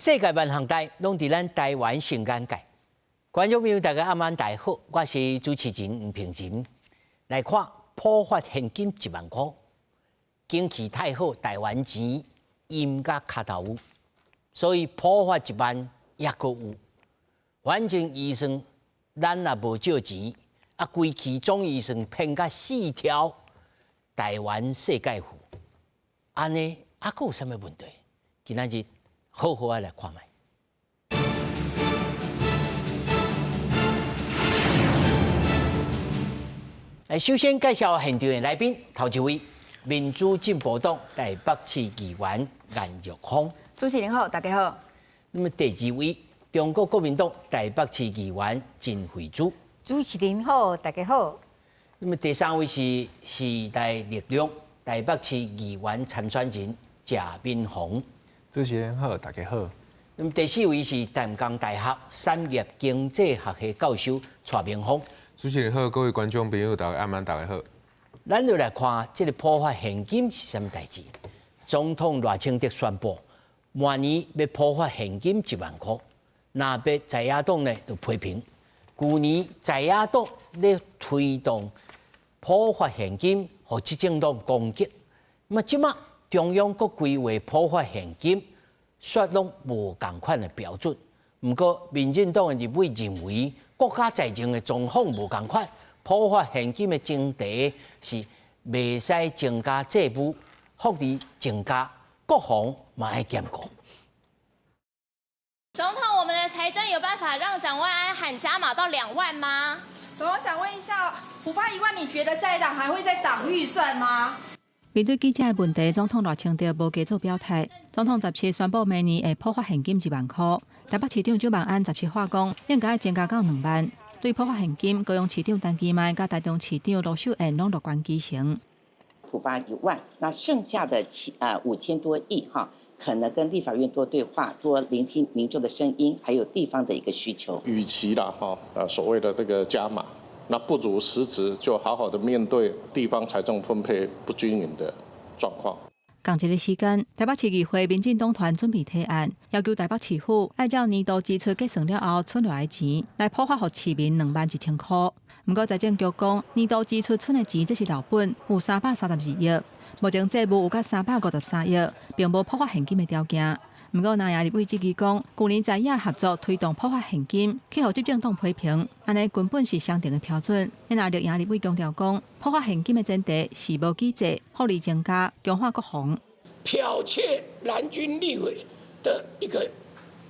世界萬項代攏佇咱台灣上眼界。觀眾朋友，大家暗晚大家好，我是主持人吳平仁。來看普發現金1萬箍，景氣太好，台灣錢淹甲跤頭有，所以普發一萬也閣有。反正預算咱也無借錢，啊，規期總預算編甲四條，台灣世界富，按呢啊，閣有啥物問題？今仔日好好仔來看覓。來，首先介紹現場的來賓，頭一位民主進步黨台北市議員顏玉芳。主持人好，大家好。那麼第二位中國國民黨台北市議員陳慧珠。主持人好，大家好。那麼第三位是時代力量台北市議員參選人謝敏宏。主持人好，大家好。那麼第四位是淡江大學產業經濟學系教授蔡明芳。主持人好，各位觀眾朋友，大家暗晚，大家好。咱就來看這个普發現金是啥物代誌。總統賴清德宣布，明年欲普發現金1萬箍，若欲在野黨呢就批評。舊年在野黨咧推動普發現金，予執政黨攻擊。那麼這馬中央閣規劃普發現金，說攏無仝款的標準。毋過民進黨的立委認為，國家財政的狀況無仝款，普發現金的前提是袂使增加債務，福利增加，國防嘛愛兼顧。總統，我們的財政有辦法讓蔣萬安喊加碼到2萬嗎？總統想問一下，普發1萬，你覺得在野黨還會再擋預算嗎？面對記者的問題，總統賴清德無加做表態。總統17宣布明年會普發現金1萬箍，台北市長蔣萬安17話講，應該增加到2萬。對普發現金，高雄市長陳其邁佮台中市長盧秀燕攏樂觀其成。普發1萬，那剩下的七啊5000多億哈，可能跟立法院多對話，多聆聽民眾的聲音，還有地方的一個需求。與其啦哈，所謂的這個加碼，那不如實質就好好的面對地方財政分配不均勻的狀況。仝一个時間，台北市議會民進黨團準備提案，要求台北市府按照年度支出計算了後，存落來的錢來普發予市民2萬1千箍。毋過財政局講，年度支出存的錢這是老本，有332億，目前債務有到353億，並無普發現金的條件。毋過，藍營立委質疑講，舊年在野合作推動普發現金，去予執政黨批評，按呢根本是雙重的標準。那綠營立委強調講，普發現金的前提是無舉債、福利增加、強化國防。剽竊藍軍立委的一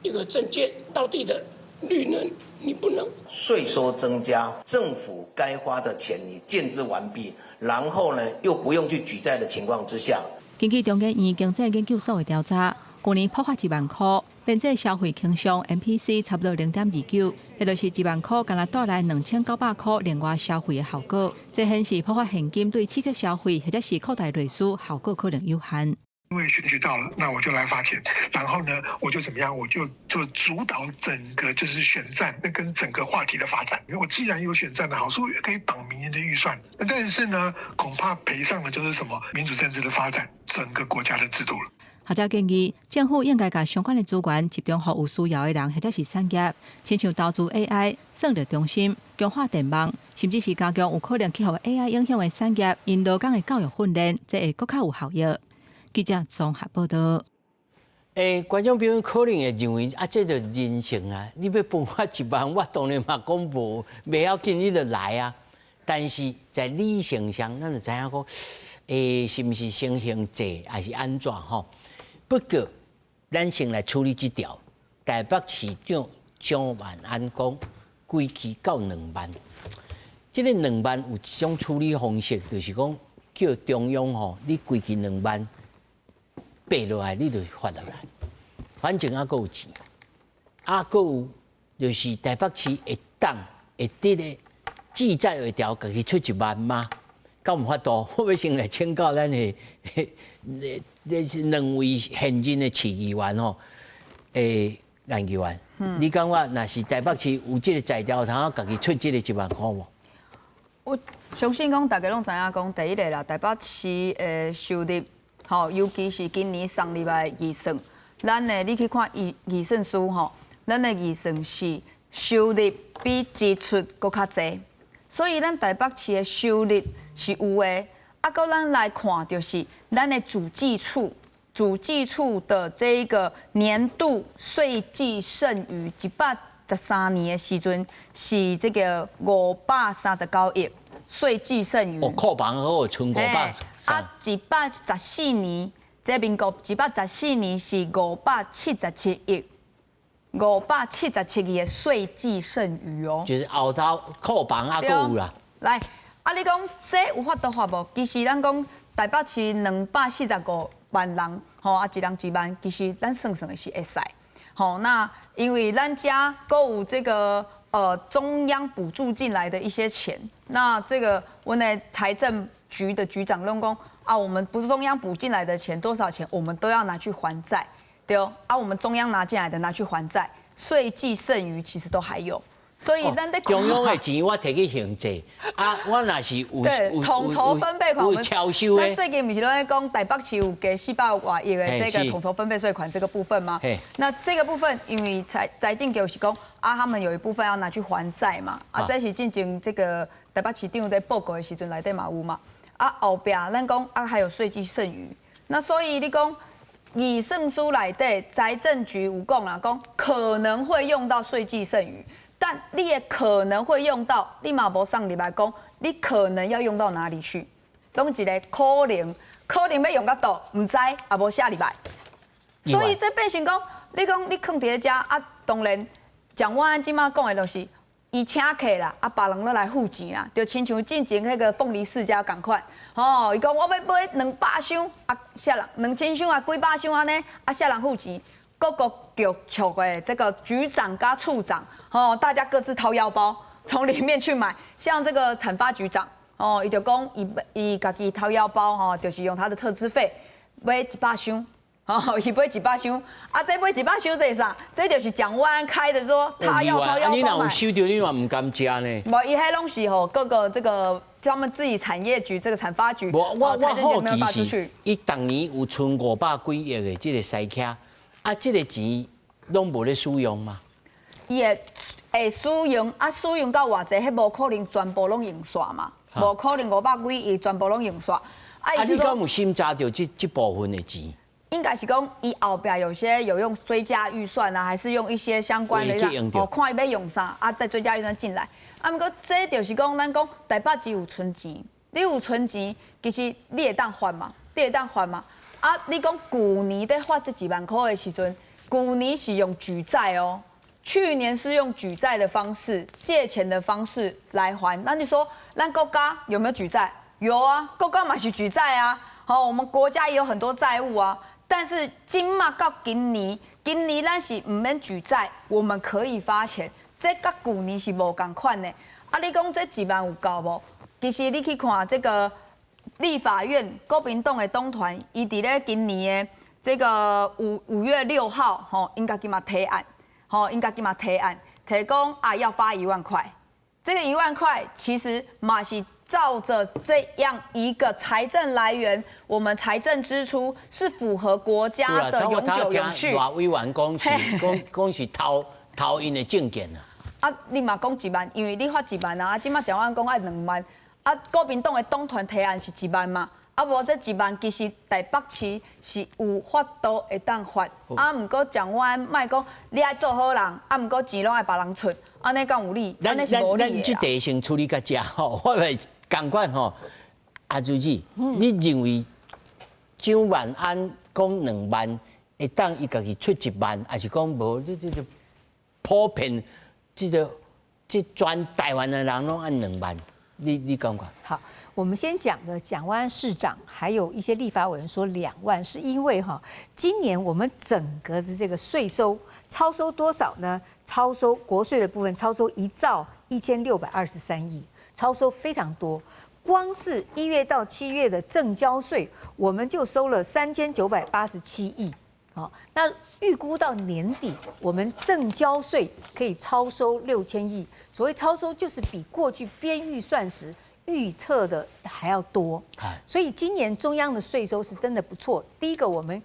個政見，到底的綠能你不能。稅收增加，政府該花的錢你建置完畢，然後呢又不用去舉債的情況之下。根據中研院經濟研究所的調查，舊年普發1萬箍，邊際消費傾向 MPC 差不多0.29，也就是1萬箍，敢若帶來2900箍另外消費的效果。這顯示普發現金對刺激消費或者是擴大內需效果可能有限。因為選舉到了，那我就來發錢，然後呢，我就怎麼樣，我就主導整個就是選戰，那跟整個話題的發展。因為我既然有選戰的好處，可以綁明年的預算，但是呢，恐怕賠上的就是什麼民主政治的發展，整個國家的制度了。學者建議，政府應該共相關的資源集中予有需要的人，或者是產業，親像投資 AI、算力中心、強化電網，甚至是加強有可能去予 AI 影響的產業，𪜶勞工的教育訓練，這會閣較有效益。記者綜合報道。欸，觀眾朋友可能會認為啊，這就人性啊！你欲分我1萬，我當然嘛講無，袂要緊，你就來啊。但是在理性上，咱就知影講，欸，是毋是先行債，還是按怎吼？不過，咱先來處理這條。台北市長蔣萬安講，規期到2萬。這个2萬有一種處理方式，就是講叫中央吼，你規期兩萬撥落來，你就發落來。反正猶閣有錢，猶閣有就是台北市會當會佇咧志在會調，家己出一萬嗎？敢有法度？我欲先來請教咱的，這是兩位現任的市議員吼，欸，顏議員，你感覺若是台北市有這个才調，通家己出這个1萬箍無？我相信講大家攏知影講，第一个啦，台北市的收入，吼，尤其是今年送入來預算，咱的你去看預算書吼，咱的預算是收入比支出閣較濟，所以咱台北市的收入是有的。啊，閣咱來看就是咱的主計處，主計處的這一個年度稅計剩餘，113年的時陣是這個539億稅計剩餘。哦，庫房好賰530。啊，114年，這民國一百十四年是577億，577億的稅計剩餘哦。就是後頭庫房啊，閣有啦。來，啊，你講這有法度發無？其實咱講台北市245萬人，吼啊，一人一萬，其實咱算算的是會使。吼，那因為咱遮閣有這個中央補助進來的一些錢，那這個阮的財政局的局長攏講啊，我們不是中央補進來的錢多少錢，我們都要拿去還債，對啊，我們中央拿進來的拿去還債，稅計剩餘其實都還有。所以咱咧中央的錢我提去還債，啊，我若是有對統籌分配款，有超收的。咱最近毋是攏咧講台北市有加400外億的這個統籌分配稅款這個部分嗎？那這個部分因為財政局是講啊，他們有一部分要拿去還債嘛，啊，這是進前這個台北市長在報告的時陣內底嘛有嘛，啊後壁咱講啊還有稅計剩餘，那所以你講預算書內底財政局有講啦，講可能會用到稅計剩餘。但你也可能會用到，你嘛無送入來講，你可能要用到哪裡去？攏一個可能，可能欲用到佗，毋知也無寫入來。所以這變成講，你講你囥佇咧遮啊，當然蔣萬安這馬講的就是，伊請客啦，啊，別人攏來付錢啦，就親像進前彼個鳳梨釋迦仝款，吼，伊講我欲買200箱，啊，啥人2000箱啊，幾百箱按呢，啊，啥人付錢？各個局處的這個局長加處長，哦，大家各自掏腰包從裡面去買。像這個產發局長，哦，伊就講伊伊家己掏腰包，吼，就是用他的特支費買一百箱，吼，伊買一百箱，啊，這買一百箱這是啥？這就是蔣萬安開的，說他要掏腰包買。你若有收著，你嘛毋甘食呢？無，伊彼攏是吼各個這個他們自己產業局這個產發局，我好奇是，伊逐年有賰500幾億的這個西卡。啊，這個錢攏無咧使用嗎？伊會使用，啊，使用到偌濟，彼無可能全部攏用煞嘛，無可能500幾億全部攏用煞。啊，你敢有審查著這部分的錢？應該是講，伊後壁有些有用追加預算啊，還是用一些相關的，哦，看伊欲用啥，啊，再追加預算進來。啊，毋過這就是講，咱講台北市有存錢，你有存錢，其實你會當發嘛，你會當發嘛。啊！你講舊年咧發這一萬塊的時陣，舊年是用舉債哦，去年是用舉債的方式，借錢的方式來還。那你說，咱國家有沒有舉債？有啊，國家嘛是舉債啊。好，我們國家也有很多債務啊。但是這馬到今年，今年咱是毋免舉債，我們可以發錢。這佮舊年是無仝款的。啊，你講這一萬有夠無？其實你去看這個。立法院國民黨的黨團，伊佇咧今年的這個5月6號，吼，𪜶家己嘛提案，吼，𪜶家己嘛提案，提講啊要發一萬塊，這個一萬塊其實嘛是照著這樣一個財政來源，我們財政支出是符合國家的永久永續。賴委員講是講講是偷𪜶的政見啊。啊，你嘛講一萬，因為你發一萬啊，啊，這馬蔣萬安講愛2萬。啊，國民黨的黨團提案是一萬嘛，啊無這一萬其實台北市是有法度會當發，啊毋過蔣萬安莫講你愛做好人，啊毋過錢攏愛別人出，按呢敢有理？按呢是無理的。咱這題先處理到這吼，我會仝款吼。阿朱姊，你認為蔣萬安講2萬，會當伊家己出一萬，還是講無？這普遍，這個這全台灣的人攏按兩萬？你感覺？好，我們先講的蔣萬安市長，還有一些立法委員說兩萬，是因為哈，今年我們整個的這個稅收超收多少呢？超收國稅的部分超收1兆1623億，超收非常多。光是1月到7月的證交稅，我們就收了3987億。好，那預估到年底，我們證交稅可以超收6000億。所謂超收，就是比過去編預算時預測的還要多。所以今年中央的稅收是真的不錯。第一個，我們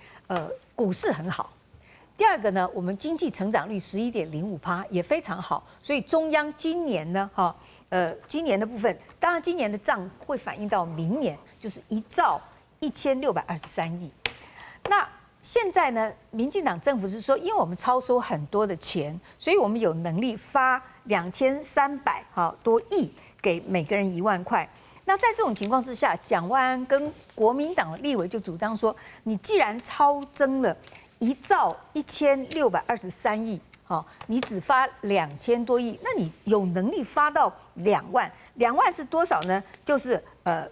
股市很好；第二个呢，我們經濟成長率11.05%也非常好，所以中央今年呢，哈，今年的部分，當然今年的賬會反映到明年，就是1兆1623億。那現在呢，民進黨政府是說，因為我們超收很多的錢，所以我們有能力發2300多億給每個人1萬塊。那在這種情況之下，蔣萬安跟國民黨的立委就主張說，你既然超徵了1兆1623億，好，你只發2000多億，那你有能力發到兩萬？兩萬是多少呢？就是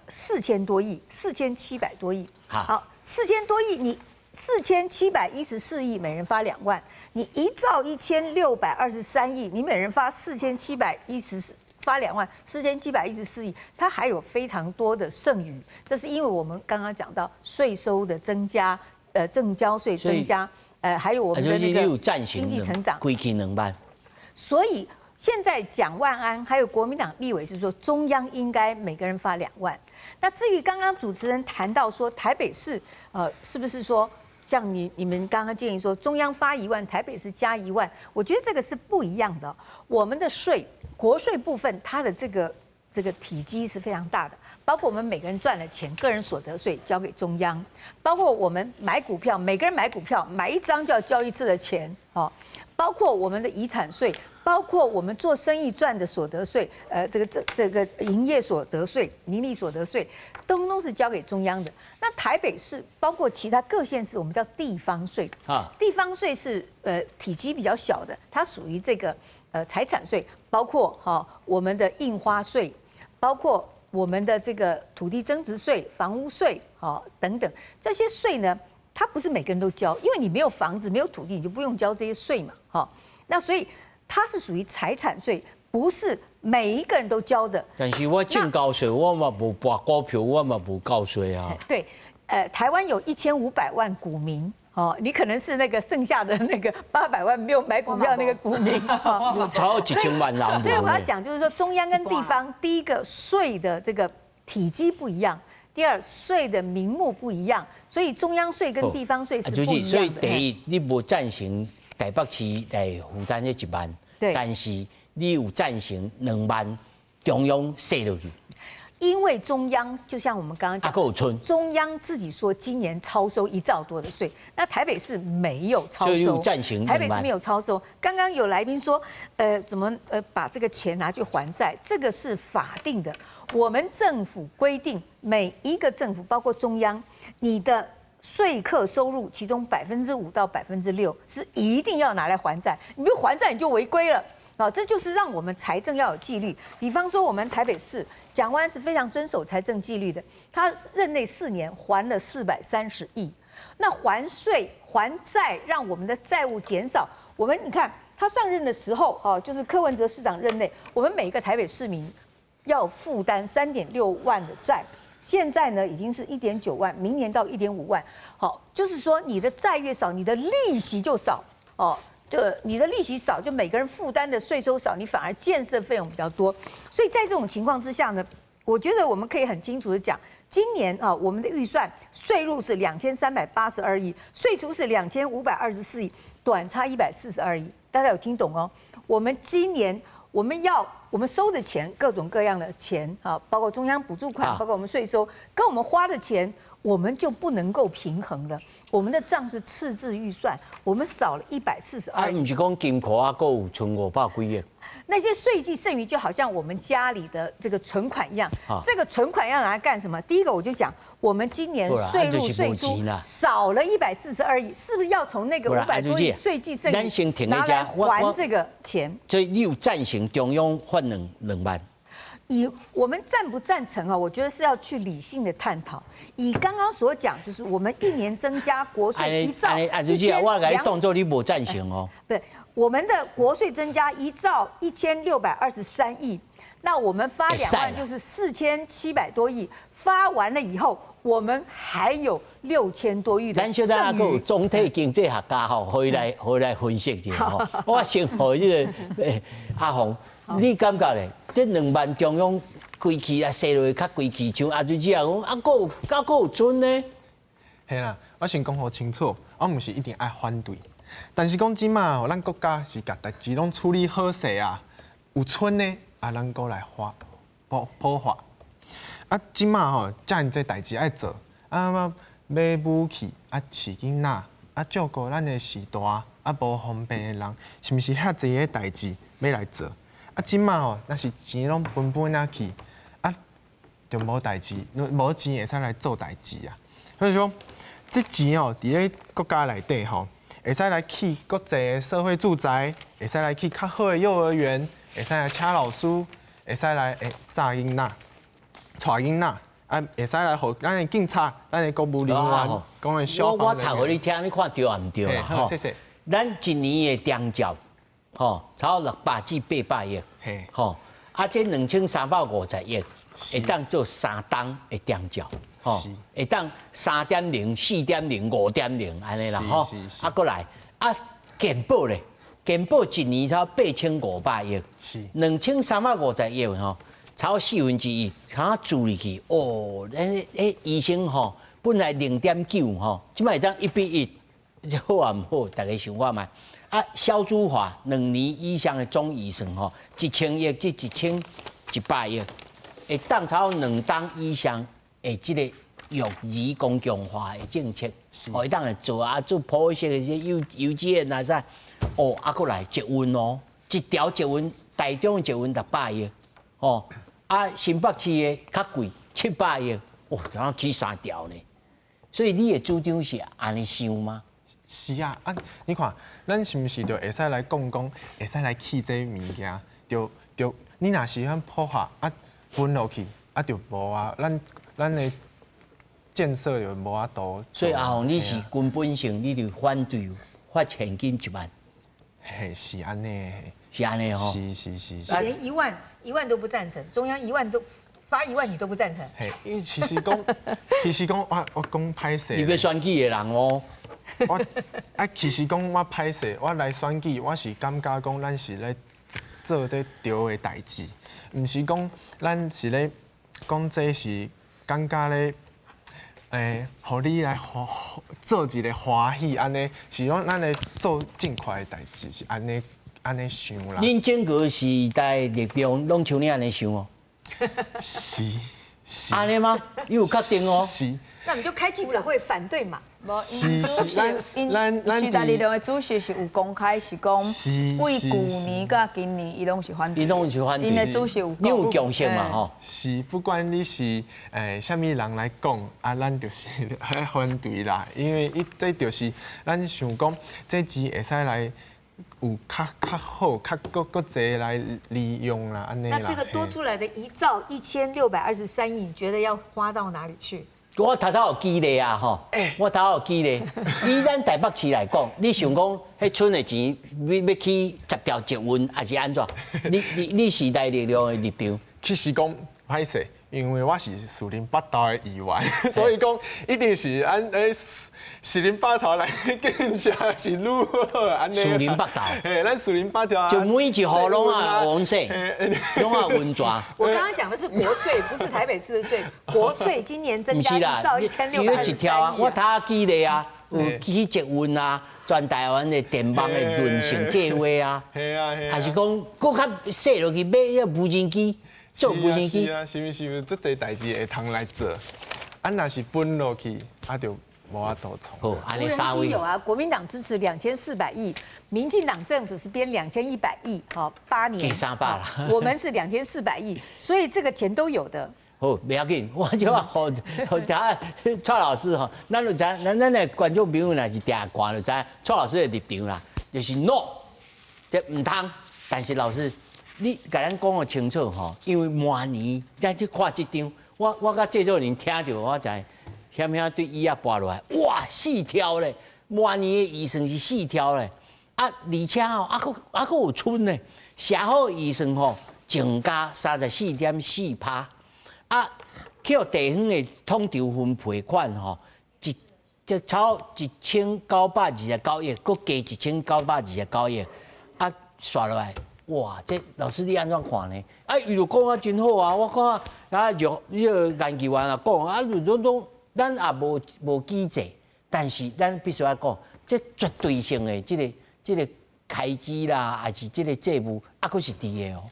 4000多億，4700多億。好，四千多億，你4714億，每人發2萬，你1兆1623億，你每人發四千七百一十四。發2萬4714億，它還有非常多的剩餘，這是因為我們剛剛講到稅收的增加，證交稅增加，還有我們的那個經濟成長，規氣2萬。所以現在蔣萬安還有國民黨立委是說，中央應該每個人發兩萬。那至於剛剛主持人談到說，台北市，是不是說？像你們剛剛建議說中央發1萬，台北市加1萬，我覺得這個是不一樣的。我們的稅，國稅部分，它的這個體積是非常大的，包括我們每個人賺的錢，個人所得稅交給中央，包括我們買股票，每個人買股票買一張就要交一次的錢，哦，包括我們的遺產稅，包括我們做生意賺的所得稅，這個營業所得稅、營利所得稅，通通是交給中央的。那台北市包括其他各縣市，我們叫地方稅啊。地方稅是體積比較小的，它屬於這個財產稅，包括哈我們的印花稅，包括我們的這個土地增值稅、房屋稅，哈等等這些稅呢，它不是每個人都交，因為你沒有房子、沒有土地，你就不用交這些稅嘛，哈。那所以它是屬於財產稅，不是每一個人都交的。但是我證交稅，我嘛無博股票，我嘛無交稅啊。對，台灣有1500萬股民，哦，你可能是那個剩下的那個800萬沒有買股票那個股民。超過1000萬人。所以我要講，就是說中央跟地方，第一個稅的這個體積不一樣，第二稅的名目不一樣，所以中央稅跟地方稅是不一樣的。所以第一，你無贊成台北市來負擔這1萬，但是你有贊成2萬中央稅落去。因為中央就像我們剛剛講，中央自己說今年超收1兆多的稅，那台北市沒有超收，台北市沒有超收。剛剛有來賓說，怎麼把這個錢拿去還債？這個是法定的，我們政府規定每一個政府，包括中央，你的稅課收入其中5%到6%是一定要拿來還債，你不還債你就違規了。啊，這就是讓我們財政要有紀律。比方說，我們台北市蔣萬安是非常遵守財政紀律的，他任內4年還了430億。那還稅還債，讓我們的債務減少。我們你看，他上任的時候，哦，就是柯文哲市長任內，我們每一個台北市民要負擔3.6萬的債。現在呢，已經是1.9萬，明年到1.5萬。好，就是說你的債越少，你的利息就少。哦。就你的利息少，就每個人負擔的稅收少，你反而建設費用比較多。所以在這種情況之下呢，我覺得我們可以很清楚的講，今年啊，我們的預算稅入是2382億，稅出是2524億，短差142億。大家有聽懂哦？我們今年我們要我們收的錢，各種各樣的錢啊，包括中央補助款，包括我們稅收，跟我們花的錢，我們就不能夠平衡了。我們的賬是赤字預算，我們少了142億。啊，毋是講金庫啊，閣有存500幾億。那些稅計剩餘就好像我們家裡的這個存款一樣，這個存款要拿來幹什麼？第一個我就講，我們今年稅入稅出少了142億，是不是要從那個500多億稅計剩餘拿來還這個錢？所以你有贊成中央發兩萬？以我們贊不贊成啊？我覺得是要去理性的探討。以剛剛所講，就是我們一年增加國稅一兆一千我共你當做你無贊成哦。對，我們的國稅增加1兆1623億，那我們發2萬就是4700多億，發完了以後，我們還有6000多億的咱小等下閣有總體經濟學家吼，回來分析一下吼。我先予這個阿紅，你感覺咧？這2萬中央規氣啊，踅落去較規氣，像阿水姐講，啊，閣有啊，閣有剩呢？嘿啦，我先講予清楚，我毋是一定愛反對，但是講這馬吼，咱國家是共代誌攏處理好勢啊，有賰的啊，咱閣來發普普發。啊，這馬吼，遮爾濟代誌愛做，啊買武器，啊飼囡仔，啊照顧咱的序大，啊無方便的人，是毋是遐濟个代誌欲來做？啊，這馬吼，若是錢攏分分仔去，啊，就無代誌，無錢會使來做代誌啊。所以說，這錢哦，佇咧國家內底吼，會使來起閣濟的社會住宅，會使來起較好的幼兒園，會使來請老師，會使來教囡仔、帶囡仔，啊，會使來予咱的警察、咱的公務人員，講的消防我讀予你聽，你看對抑毋對啦？好，謝謝。咱一年的長照，吼，超600至800億，吼，啊，這2350億，會當做三冬的長照，吼，會當3.0、4.0、5.0按呢啦，吼，啊，閣來，啊，健保咧，健保一年超8500億，2350億吼，超1/4，較注入去，哦，咱欸醫生吼，本來0.9吼，這擺會當1比1，這好抑毋好？大家想看覓。啊，蕭珠華兩年以上的總預算吼，1000億至1100億，會當超兩冬以上的這個育兒公共化的政策，會當來做啊，做普式的這幼稚園啊啥，哦，啊，閣來捷運哦，一條捷運，台中捷運600億，哦，啊，新北市的較貴，700億，哦，怎樣起三條呢？所以你的主張是按呢想嗎？是啊，啊，你看，咱是毋是就會使來講講，會使來起這物件？就就你若是按普發啊，分落去啊，就無啊，咱的建設就無法度。所以阿鴻，你是根本性，你就反對發現金一萬。嘿，是按呢，是按呢吼。是是是。連一萬都不贊成，中央一萬都發一萬，你都不贊成。嘿，伊其實講，其實講我講歹勢。你欲選舉的人哦。我啊，其實講我歹勢，我來選舉，我是感覺講咱是咧做這對的代誌，毋是講咱是咧講這是感覺咧，予你來做一個歡喜按呢，是講咱咧做正確的代誌，是按呢按呢想啦。恁整個時代力量攏像你按呢想哦？是是。按呢嗎？你有確定哦？是。那你就開記者會反對嘛？無，𪜶主席，𪜶時代力量的主席是有公開是講，為舊年佮今年，伊攏是反對。伊攏是反對。𪜶的主席有講。你有共識嘛？吼。是，不管你是啥物人來講，啊，咱就是愛反對啦。因為伊這就是咱想講，這錢會使來有較較好、較閣閣濟來利用啦，按呢啦。那這個多出來的1兆1623億，你覺得要花到哪裡去？我頭頭有舉例啊，吼！我頭頭有舉例，以咱台北市來講，你想講彼賰的錢欲起10條捷運，抑是按怎？你時代力量的立場？其實講歹勢，因為我是士林北投的議員，所以講一定是按士林北投來建設是愈好按呢。士林北投，嘿，咱士林北投就每一戶攏啊溫水，攏啊溫泉。我剛剛講的是國稅，不是台北市的稅。國稅今年增加1兆1623億。啊，我頭舉例啊，有起捷運啊，全台灣的電網的輪線計劃啊，還是講閣較細落去買彼無人機。做無人機是啊，是毋是有足濟代誌會通來做？啊，若是分落去，啊就無法度創。好，無人機有啊，國民黨支持2400億，民進黨政府是編2100億，好8年。給300啦。我們是2400億，所以這個錢都有的。好，袂要緊，我就話予予聽蔡老師吼，咱就知，咱的觀眾朋友若是定看就知，蔡老師的立場啦，就是 no，這毋通。但是老師，你共咱講予清楚吼，因為明年咱去看這張，我佮製作人聽著，我知險險對椅仔跋落來，哇，四條咧，明年的預算是四條咧，啊，而且吼，啊閣啊閣有賰咧，社保預算吼增加34.4%，啊，去予地方的統籌分配款吼，這超1929億，閣加1929億，啊，刷落來。哇，這老師你按怎看呢？啊，伊就講啊真好啊，我看啊，就彼個研究員也講啊，就攏攏咱也無無機制，但是咱必須愛講，這絕對性的這個開支啦，還是這個債務，猶閣是佇的哦。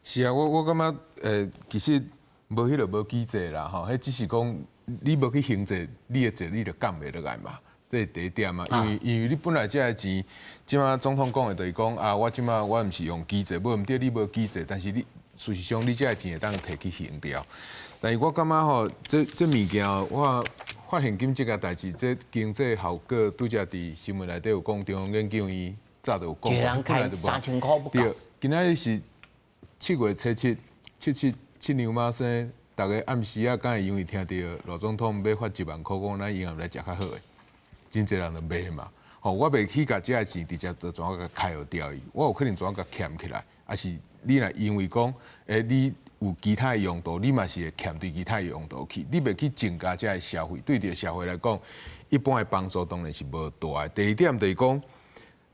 是啊，我感覺其實無彼個無舉債啦，吼，彼只是講你無去還債，你的債你就降袂落來嘛。這是第一點啊，因為你本來這个錢，這馬總統講的就是講啊，我這馬我毋是用舉債，無毋對，你無舉債，但是你事實上你這个錢會當提去還掉。但是我感覺吼，這物件我發現金這个代誌，這經濟效果拄才佇新聞內底有講，中央研究院早就有講，一人開3000箍不夠。對，今仔日是7月初7，七七七娘媽生，逐家暗時仔敢會因為聽著賴總統欲發1萬箍，講咱銀行來食較好的，真濟人就袂嘛。吼，我袂去共這个錢直接就怎共開予掉伊，我有可能怎共儉起來，抑是你若因為講，你有其他的用途，你嘛是會儉對其他的用途去，你袂去增加這个消費，對著社會來講，一般的幫助當然是無大的。第二點就是講，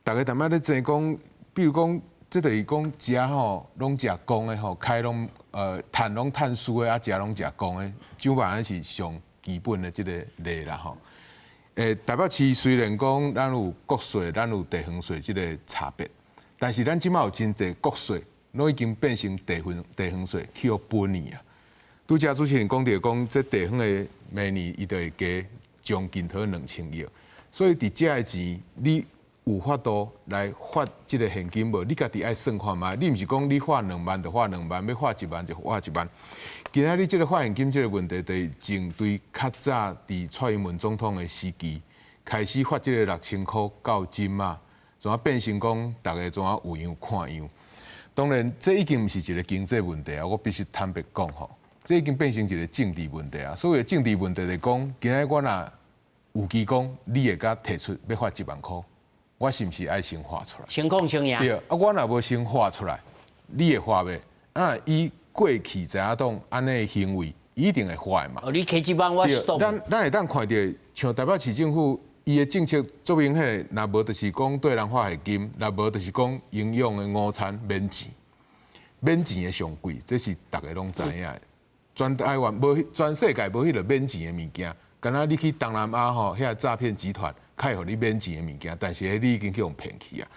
逐家淡薄咧爭講，比如講，這就是講食吼，攏食公的吼，開攏趁攏趁私的，啊食攏食公的，蔣萬安是上基本的這个例啦吼。台北市雖然講咱有國稅，咱有地方稅這个差別，但是咱這馬有真濟國稅，攏已經變成地方稅去予分去啊。拄才主持人講著講，這地方的每年伊就會加將近討2000億，所以佇這个錢，你有法度來發這个現金無？你家己愛算看覓，你毋是講你發2萬就發2萬，欲發一萬就發一萬。今仔日這个發現金這个問題，就是從對較早佇蔡英文總統的時期開始發這个6000箍到這馬，怎啊變成講逐家怎啊有樣看樣。當然，這已經毋是一个經濟問題啊！我必須坦白講吼，這已經變成一个政治問題啊。所謂政治問題來講，今仔我若有機講，你會共提出欲發1萬箍，我是毋是愛先發出來？先講先贏。對，啊，我若無先發出來，你會發袂？啊，以過去知影黨按呢的行為，一定會發的嘛。哦，你提一萬，我對，咱會當看著，像台北市政府，伊的政策足明顯，若無就是講對人發現金，若無就是講營養的午餐免錢，免錢的上貴，這是逐家攏知影的。全台灣無，全世界無彼个免錢的物件，敢若你去東南亞吼，遐詐騙集團較會予你免錢的物件，但是彼你已經去予騙去啊。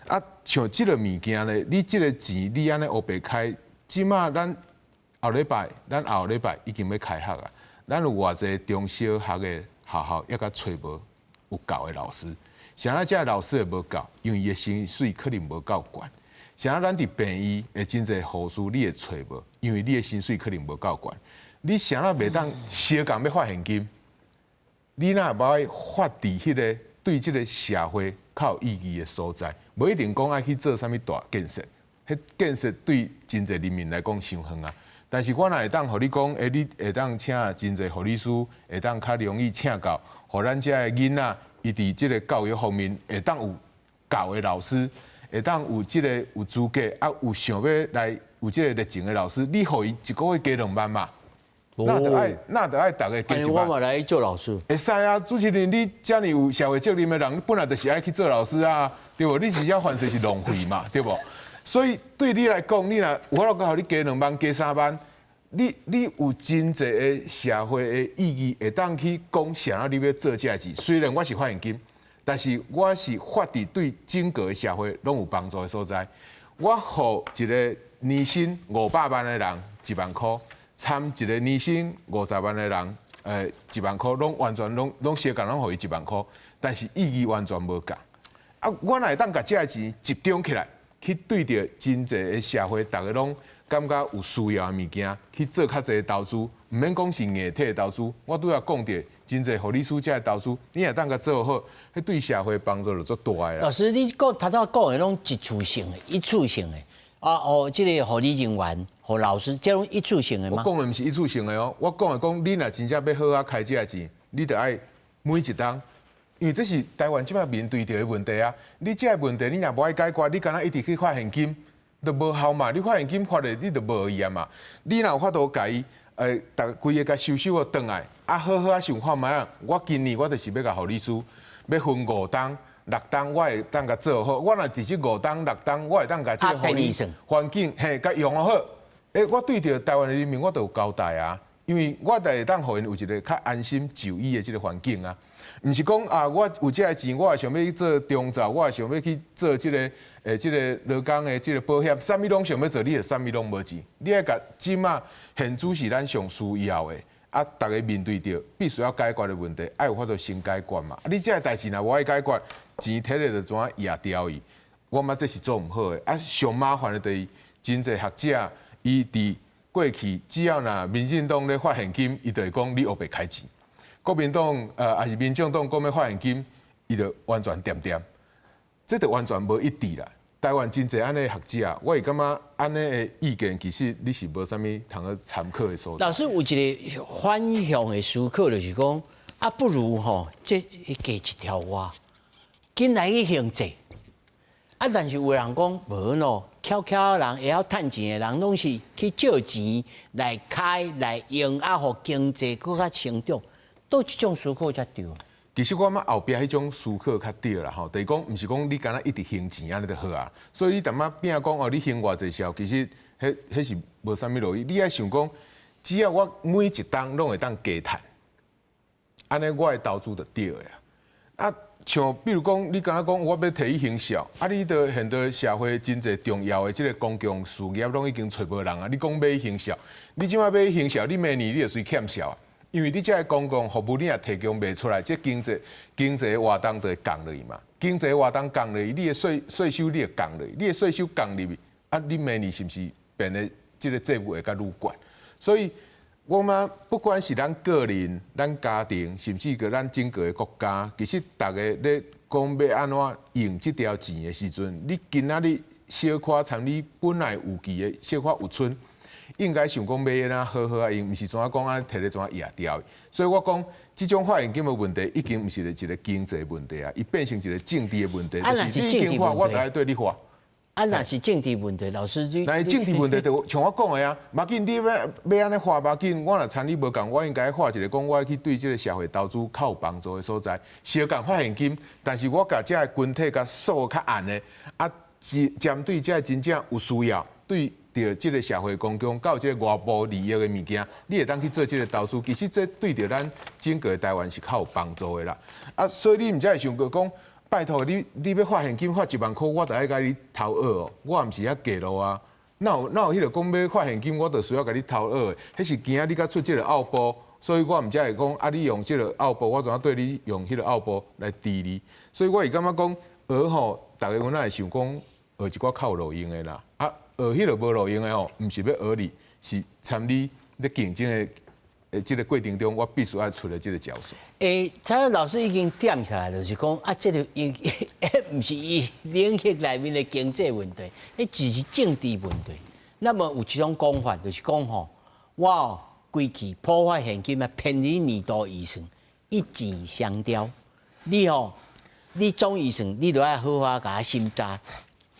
啊，像這个物件咧，你這个錢你按呢烏白開，這馬咱後禮拜，咱後禮拜已經欲開學啊。咱有偌濟中小學的學校猶閣揣無有夠的老師，啥人這个老師會無夠？因為伊的薪水可能無夠懸。啥人咱佇病院會真濟護士，你會揣無？因為你的薪水可能無夠懸。你啥人袂當相仝欲發現金？你若無愛發佇彼个對這个社會較有意義的所在，無一定講愛去做啥物大建設。彼建設對真濟人民來講傷遠啊。但是我若會當予你講，你會當請真濟護理師，會當較容易請到，予咱這个囡仔，伊佇這个教育方面會當有夠的老師，會當有這个有資格啊，有想欲來有這个熱情的老師，你予伊一个月加2萬嘛？那就愛逐家加1萬。我嘛來做老師。會使啊，主持人，你遮爾有社會責任的人，你本來就是愛去做老師啊，對無？你是遐凡勢是浪費嘛，對無？所以對你來講，你若有法度予你加2萬、加3萬，你有真濟的社會的意義，會當去講啥你欲做這个事。雖然我是發現金，但是我是發佇對整個社會攏有幫助的所在。我予一个年薪500萬的人1萬箍，參一个年薪50萬的人，1萬箍，攏完全攏相仝攏予伊1萬箍，但是意義完全無仝。啊，我若會當共這个錢集中起來，去對著真濟的社會，逐家攏感覺有需要的物件，去做較濟投資，毋免講是硬體的投資。我拄仔講著真濟護理師這个投資，你若當共做好，彼對社會幫助就足大的啦。老師，你講頭拄仔講的攏一次性的，一次性的。啊哦，這个護理人員、護老師，這攏一次性的嗎？我講的毋是一次性的哦，我講的講，你若真正欲好好開這个錢，你著愛每一冬，因為這是台灣這擺面對著的問題啊。你這个問題，你若無愛解決，你敢若一直去發現金，就無效嘛。你發現金發咧，你就無伊啊嘛。你若有法度共伊，逐規个共收收予轉來，啊好好仔想看覓仔。我今年我就是欲共護理師，欲分5冬、6冬，我會當共做好。我若佇這5冬、6冬，我會當共這个護理環境嘿，共用好。我對著台灣的人民，我就有交代啊。因為我就會當予𪜶有一個較安心就醫的這個環境啊。毋是講啊，我有這个錢，我也想欲去做長照，我也想欲去做這個這個勞工的這個保險，啥物攏想欲做，你就啥物攏無錢。你愛共這馬現主是咱上需要的，啊，逐个面對著必須要解決的問題，愛有法度先解決嘛。啊，你這个代誌若無愛解決，錢提咧就怎壓掉伊？我感覺這是做毋好的。啊，上麻煩的就是真濟學者，伊佇過去只要若民進黨咧發現金，伊就會講你烏白開錢；國民黨抑是民眾黨講欲發現金，伊就完全恬恬，這就完全無一致啦。台灣真濟按呢學者，我會感覺按呢的意見，其實你是無啥物通去參考的所在。老師有一個反向的思考，就是講啊，不如吼，這加一條外，緊來去還債。啊！但是有人講無咯，巧巧人會曉趁錢的人，攏是去借錢來開來用，啊，予經濟閣較成長，佗一種思考才對。其實我感覺後壁彼種思考較對啦，吼，就是講，毋是講你干焦一直還錢按呢就好啊。所以你淡仔變講哦，你還偌濟時，其實彼彼是無啥物路用。你愛想講，只要我每一冬攏會當加趁，按呢我的投資就對的啊。啊，像比如講，你敢若講我欲提去行銷，啊，你著現在社會真濟重要的這個公共事業攏已經揣無人啊。你講欲行銷，你這擺欲行銷，你明年你就隨欠數啊。因為你這個公共服務你若提供袂出來，這經濟活動就會降落去嘛。經濟活動降落去，你的稅收你會降落去，你的稅收降入去，啊，你明年是毋是變得這個債務會閣愈懸？所以，我感覺不管是咱個人、咱家庭，甚至閣咱整個的國家，其實逐个咧講欲按怎用這條錢的時陣，你今仔日小可參你本來有記的小可有賰，應該想講欲按怎好好啊用，毋是怎啊講按呢提咧怎啊壓掉。所以我講，這種發現金的問題，已經毋是一個經濟問題啊，伊變成一個政治的問題。啊，若是政治問題，我就愛對你發。啊，若是政治問題，老師你。若是政治問題，就像我講的啊，無要緊，你欲欲按呢發，無要緊，我若參你無仝，我應該發一個講，我愛去對這個社會投資較有幫助的所在，相仝發現金，但是我共這个群體共鎖較絚的，啊，針對這个真正有需要，對著這個社會公共，佮有這個外部利益的物件，你會當去做這個投資，其實這對著咱整個台灣是較有幫助的啦。啊，所以你毋才會想過講。拜託你，你欲發現金發1萬箍，我就愛共你偷學哦。我毋是遐假路啊，哪有哪有彼个講欲發現金，我就需要共你偷學的？彼是驚你閣出這个拗步，所以我毋才會講啊，你用這个拗步，我怎啊對你用彼个拗步來治你？所以我會感覺講學吼，逐个阮仔會想講學一寡較有路用的啦。啊，學彼个無路用的吼，毋是欲學你，是參你咧競爭的。欸，這個過程中，我必須愛出的這個招數。欸，蔡老師已經點起來，就是講啊，這個應毋是伊領域內面的經濟問題，彼只是政治問題。那麼有一種講法，就是講吼，我規氣普發現金啊，編入年度預算，一箭雙雕。你吼，你總預算，你都愛好好共審查。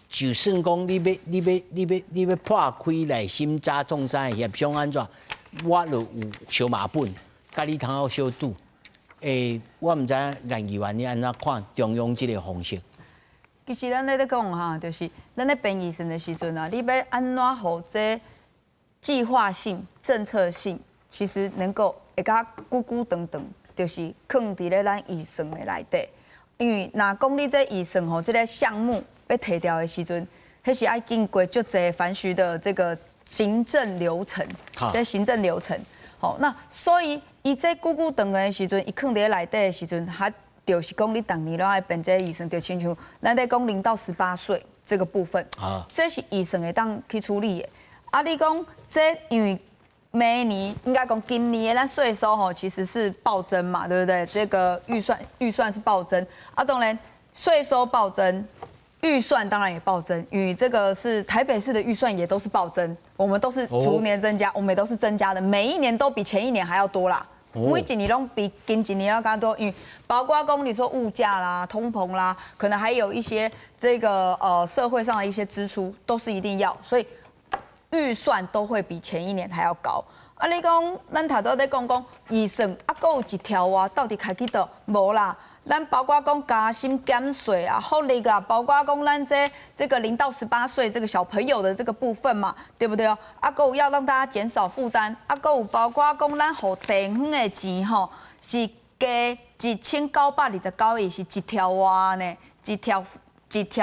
就算講你欲、你欲、你欲、你欲破開來審查創啥協商按怎？我就有相矛盾，共你通好相拄。欸，我毋知影顏議員你按怎看中央這个方式？其實咱咧講哈，就是咱咧編預算的時陣啊，你欲按怎予這計劃性、政策性，其實能夠會較久久長長，就是囥佇咧咱預算的內底。因為若講你這預算吼，這个項目欲提掉的時陣，彼是愛經過足濟繁雜的這個行政流程，這行政流程，好，那所以伊這久久長的時陣，伊囥佇咧內底的時陣，它就是講你逐年攏愛編這預算，就親像咱咧講0到18歲這個部分，這是預算會當去處理的。啊，你講這因為每年應該講今年的咱稅收吼其實是暴增嘛，對不對？這個預算是暴增，啊，當然稅收暴增。預算當然也暴增，與這個是台北市的預算也都是暴增，我們都是逐年增加，我們也都是增加的，每一年都比前一年還要多啦。每一年攏比前一年要更多，因為包括講你說物價啦、通膨啦，可能還有一些這個社會上的一些支出都是一定要，所以預算都會比前一年還要高。啊，你講咱頭拄仔咧講講預算啊，閣有一條啊，到底開去佗？無啦。咱包括講加薪減稅啊，福利啊，包括講咱這個0到18歲這個小朋友的這個部分嘛，對不對哦？啊，閣有要讓大家減少負擔，啊，閣有包括講咱予地方的錢吼，是加1929億，是一兆外呢，一兆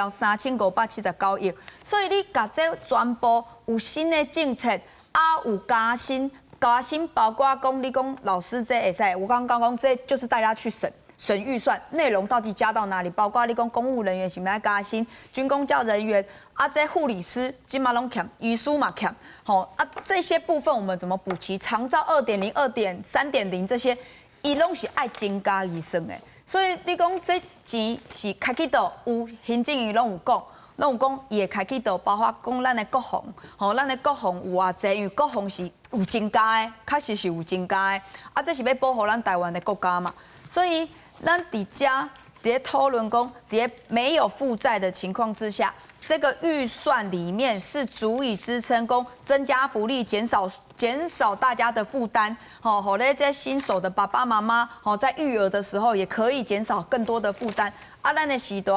3579億。所以你共這全部有新的政策，啊，有加薪，加薪包括講你講老師這會使，我剛剛講這就是大家去審。審預算內容到底加到哪裡？包括你講公務人員是毋是愛加薪，軍公教人員啊，這護理師這嘛攏欠，醫師嘛欠，吼啊，這些部分我們怎麼補齊？長照2.0、2.3.0這些，伊攏是愛增加預算的。所以你講這錢是開去佗，有行政院攏有講，攏有講伊會開去佗，包括講咱的國防，吼，咱的國防有偌濟，因為國防是有增加的，確實是有增加的，啊，這是欲保護咱台灣的國家嘛，所以。咱佇遮佇咧討論講，佇咧沒有負債的情況之下，這個預算裡面是足以支撐講增加福利、減少大家的負擔，吼，予咧這新手的爸爸媽媽，吼，在育兒的時候也可以減少更多的負擔。啊，咱的時代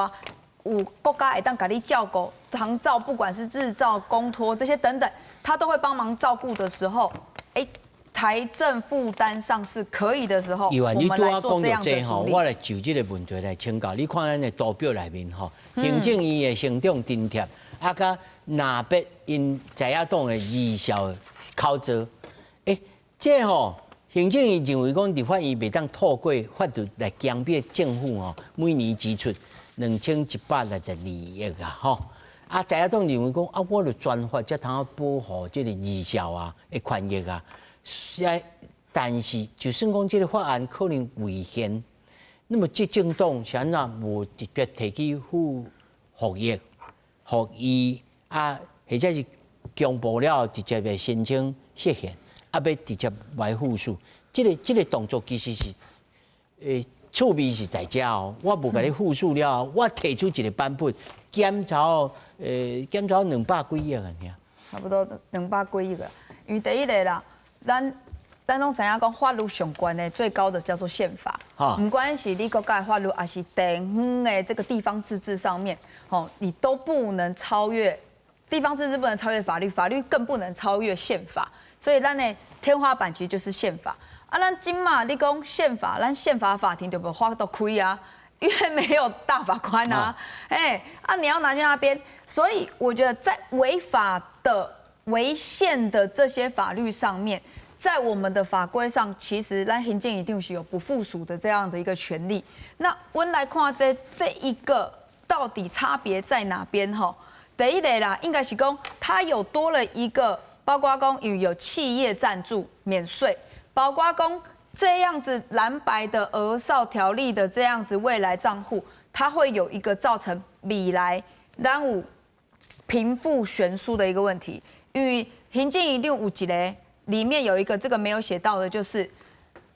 有國家會當共你照顧，長照不管是日照、公托這些等等，他都會幫忙照顧的時候，欸。財政負擔上是可以的時候，我們來做這樣的處理。我來就這個問題來請教，你看咱的圖表內面吼，行政院的省長津貼，啊，佮藍白𪜶在野黨的兒少口座，欸，這吼行政院認為講立法院袂當透過法律來強迫政府吼每年支出2162億啊，吼。啊，在野黨認為講啊，我著專法才通保護這個兒少啊的權益啊。但是，就算講這個法案可能違憲，那麼執政黨是按怎無直接提去付復議、復議啊，或者是公布了後直接來申請釋憲，啊，欲直接來副署，這個動作其實是，趣味是在遮哦。我無共你副署了後，我提出一個版本，減少200幾億啊，差不多200幾億啊。因為第一個啦。咱攏知影講法律上懸的最高的叫做憲法，毋管是你國家的法律，抑是地方的這個地方自治上面，吼，你都不能超越地方自治，不能超越法律，法律更不能超越憲法。所以咱的天花板其實就是憲法。啊，咱這馬你講憲法，咱憲法法庭就無法度開啊，因為沒有大法官啊，欸，啊，你要拿去那邊，所以我覺得在違法的、違憲的這些法律上面。在我們的法規上，其實咱行政一定是有不附屬的這樣的一個權利。那阮來看這一個到底差別在哪邊？哈，第一個啦，應該是講它有多了一個，包括講有企業贊助免稅，包括講這樣子藍白的兒少條例的這樣子未來賬戶，它會有一個造成未來咱有貧富懸殊的一個問題，因為行政一定有一個。裡面有一個這個沒有寫到的，就是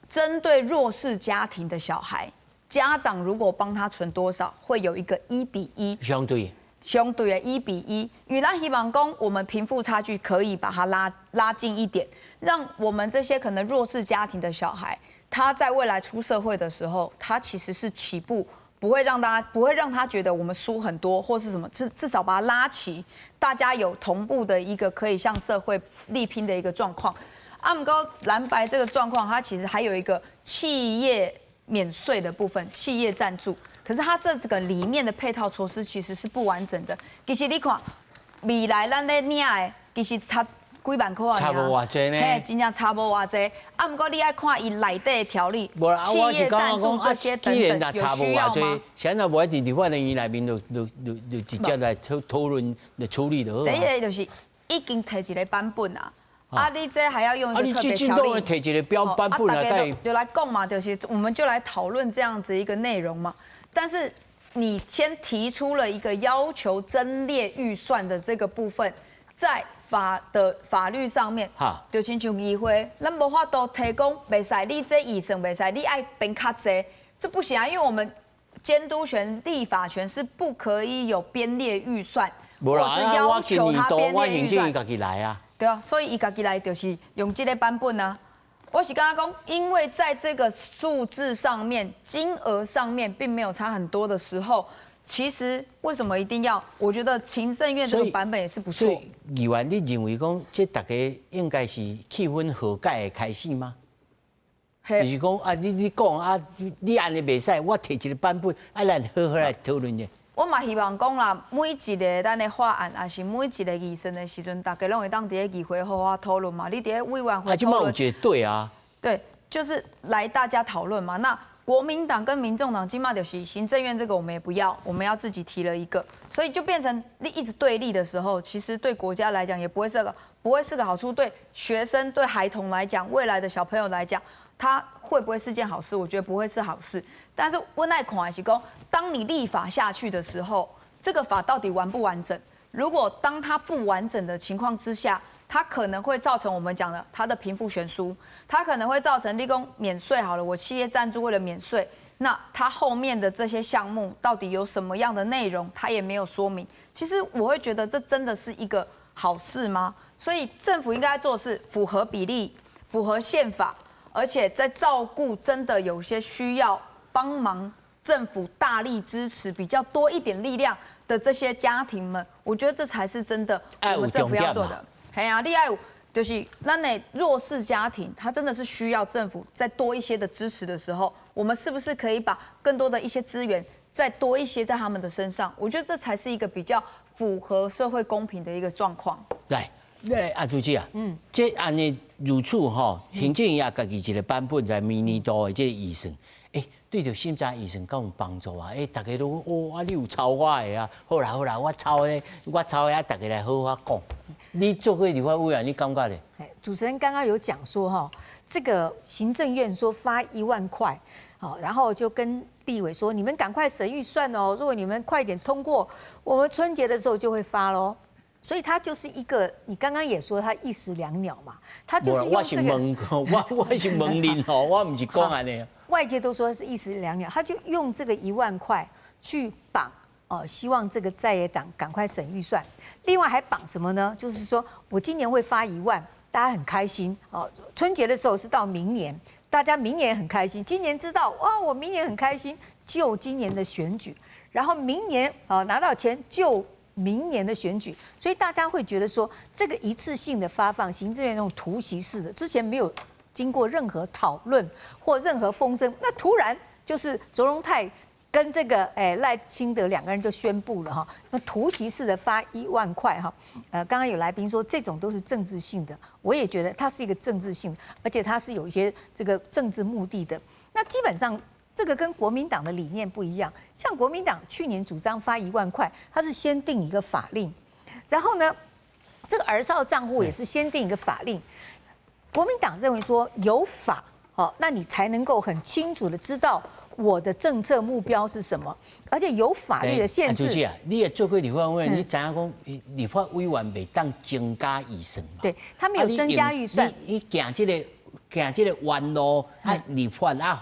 針對弱勢家庭的小孩，家長如果幫他存多少，會有一個1比1，相對相對的1比1。與咱希望講，我們貧富差距可以把它拉近一點，讓我們這些可能弱勢家庭的小孩，他在未來出社會的時候，他其實是起步不會讓大家不會讓他覺得我們輸很多或是什麼，至少把他拉齊，大家有同步的一個可以向社會力拼的一個狀況。啊，毋過藍白這個狀況，它其實還有一個企業免稅的部分，企業贊助。可是它這個裡面的配套措施其實是不完整的。其實你看，未來咱咧領的，其實差幾萬塊。差無偌濟呢。嘿，真正差無偌濟。啊，毋過你愛看伊內底的條例，企業贊助這些等等，有需要嗎？現在無愛佇立法院內面就直接來討論來處理就好。第一個就是已經提一個版本啊。啊！你這還要用一個特別條例，提一個標版本來，大家就來講嘛，就是我們就來討論這樣子一個內容嘛。但是你先提出了一個要求增列預算的這個部分，在法律上面，就親像議會，咱無法度提講袂使，你這預算袂使，你愛編較濟，這不行啊，因為我們監督權、立法權是不可以有編列預算，或者要求他編列預算。家己來啊。對啊，所以伊家己來就是用這個版本啊。我是感覺講，因為在這個數字上面、金額上面並沒有差很多的時候，其實為什麼一定要？我覺得行政院這個版本也是不錯。議員，你認為講這大家應該是氣氛和解的開始嗎？就是講啊，你講啊，你按呢袂使，我提一個版本，啊，咱好好來討論者。我嘛希望講啦，每一個咱的法案，抑是每一個預算的時陣，大家攏會當佇咧議會好好討論嘛。你佇咧委員會討論。啊，這嘛有一個對啊。對，就是來大家討論嘛。那國民黨跟民眾黨這馬就是行政院這個我們也不要，我們要自己提了一個，所以就變成你一直對立的時候，其實對國家來講也不會是個好處。對學生、對孩童來講，未來的小朋友來講，他會不會是件好事？我覺得不會是好事。但是阮愛看的是講，當你立法下去的時候，這個法到底完不完整？如果當它不完整的情況之下，它可能會造成我們講的它的貧富懸殊，它可能會造成立功免稅好了，我企業贊助為了免稅，那它後面的這些項目到底有什麼樣的內容，它也沒有說明。其實我會覺得這真的是一個好事嗎？所以政府應該做的是符合比例、符合憲法，而且在照顧真的有些需要幫忙，政府大力支持比較多一點力量的這些家庭們，我覺得這才是真的我們政府要做的。係啊，你愛有就是咱的弱勢家庭，他真的是需要政府再多一些的支持的時候，我們是不是可以把更多的一些資源再多一些在他們的身上？我覺得這才是一個比較符合社會公平的一個狀況。來，阿主席啊，這按呢如此吼，行政院家己一個版本在明年度的這個預算，欸，對著審查預算敢有幫助啊？欸，大家都哦，啊，你有抄我的啊？好啦好啦，我抄的，我抄的啊，大家來好好講。你做過立法委員，你感覺咧？主持人剛剛有講說哈，這個行政院說發1萬塊，好，然後就跟立委說，你們趕快審預算哦，如果你們快點通過，我們春節的時候就會發嘍。所以他就是一個，你剛剛也說他一石兩鳥嘛，他就是用這個。我是問恁吼，我毋是講按呢。外界都說是一石兩鳥，他就用這個1萬塊去綁哦，希望這個在野黨趕快審預算。另外還綁什麼呢？就是說我今年會發一萬，大家很開心哦。春節的時候是到明年，大家明年很開心。今年知道哇，我明年很開心，就今年的選舉，然後明年啊拿到錢就明年的選舉，所以大家會覺得說，這個一次性的發放，行政院那種突襲式的，之前沒有經過任何討論或任何風聲，那突然就是卓榮泰跟這個賴清德兩個人就宣布了哈，那突襲式的發1萬塊哈，剛剛有來賓說這種都是政治性的，我也覺得它是一個政治性，而且它是有一些這個政治目的的。那基本上這個跟國民黨的理念不一樣，像國民黨去年主張發1萬塊，他是先定一個法令，然後呢，這個兒少賬戶也是先定一個法令。國民黨認為說有法，好，那你才能夠很清楚的知道我的政策目標是什麼，而且有法律的限制。主席啊，你也做過立法委員，你知影講立法委員袂當增加預算嘛？對，他沒有增加預算。你行這個彎路啊，立法啊，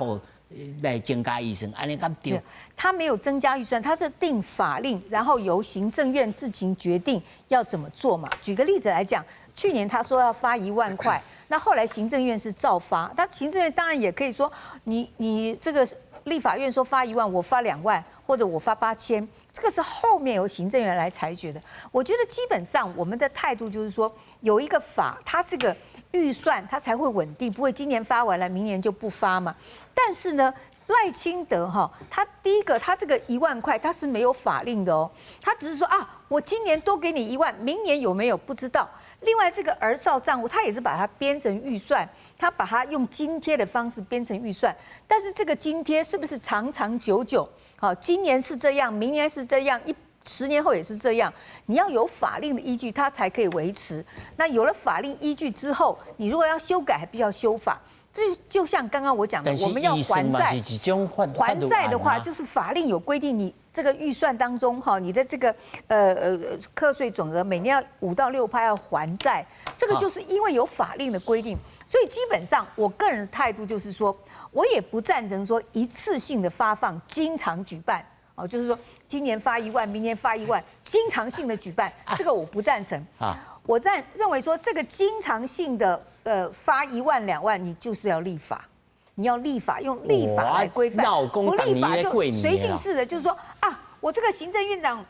予來增加預算，按呢敢對？他沒有增加預算，他是定法令，然後由行政院自行決定要怎麼做嘛。舉個例子來講，去年他說要發1萬塊，那後來行政院是照發，他行政院當然也可以說，你這個立法院說發一萬，我發2萬，或者我發8000，這個是後面由行政院來裁決的。我覺得基本上我們的態度就是說，有一個法，它這個預算它才會穩定，不會今年發完了，明年就不發嘛。但是呢，賴清德哈，他第一個，他這個1萬塊他是沒有法令的哦，他只是說啊，我今年多給你一萬，明年有沒有不知道。另外，這個兒少賬戶，他也是把它編成預算，他把它用津貼的方式編成預算，但是這個津貼是不是長長久久？好，今年是這樣，明年是這樣，10年後也是這樣。你要有法令的依據，它才可以維持。那有了法令依據之後，你如果要修改，還必須要修法。這就像剛剛我講的，我們要還債，還債的話，就是法令有規定，你這個預算當中哈，你的這個課稅總額每年要5到6%要還債，這個就是因為有法令的規定，所以基本上我個人的態度就是說，我也不贊成說一次性的發放，經常舉辦哦，就是說今年發一萬，明年發一萬，經常性的舉辦，這個我不贊成啊。我認為說這個經常性的。發1萬2萬，你就是要立法，你要立法，用立法來規範，不立法就隨性式的，就是說啊，我這個行政院長，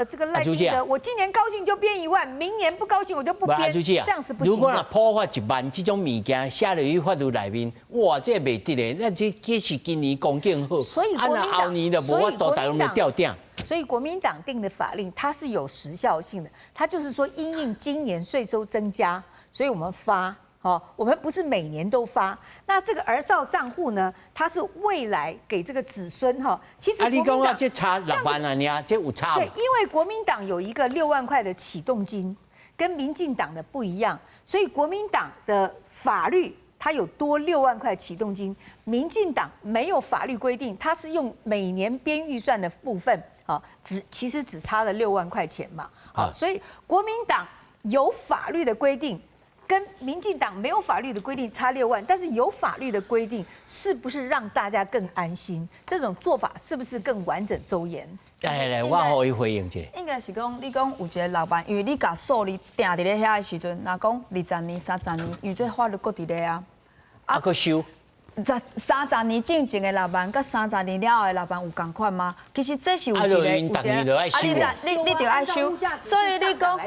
這個賴清德，我今年高興就編1萬，明年不高興我就不編，這樣是不行。如果若普發1萬這種物件寫入去法律內面，哇，這袂得的，那這是今年光景好，所以國民黨，後年就無法度，大家攏會吊頂。所以國民黨定的法令，它是有時效性的，它就是說因應今年稅收增加，所以我們發。哦，我們不是每年都發。那這個兒少賬戶呢？它是未來給這個子孫哈。其實國民黨這差6萬啊，你啊，這有差。對，因為國民黨有一個6萬塊的啟動金，跟民進黨的不一樣，所以國民黨的法律它有多6萬塊啟動金，民進黨沒有法律規定，它是用每年編預算的部分，啊，其實只差了6萬塊錢嘛。好，所以國民黨有法律的規定。跟民進黨沒有法律的規定差6萬，但是有法律的規定，是不是讓大家更安心？這種做法是不是更完整周延？來來來，我予伊回應一下。應該是講，你講有一個6萬，因為你共數字定佇咧遐的時陣，若講20年、30年，因為這法律閣佇咧啊。啊，閣收。30年進前的6萬，佮30年了後的6萬有仝款嗎？其實這是有一個，有一個，啊，你就愛修，所以你講，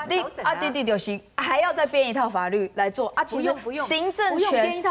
你啊，對對，就是還要再編一套法律來做啊。其實行政權，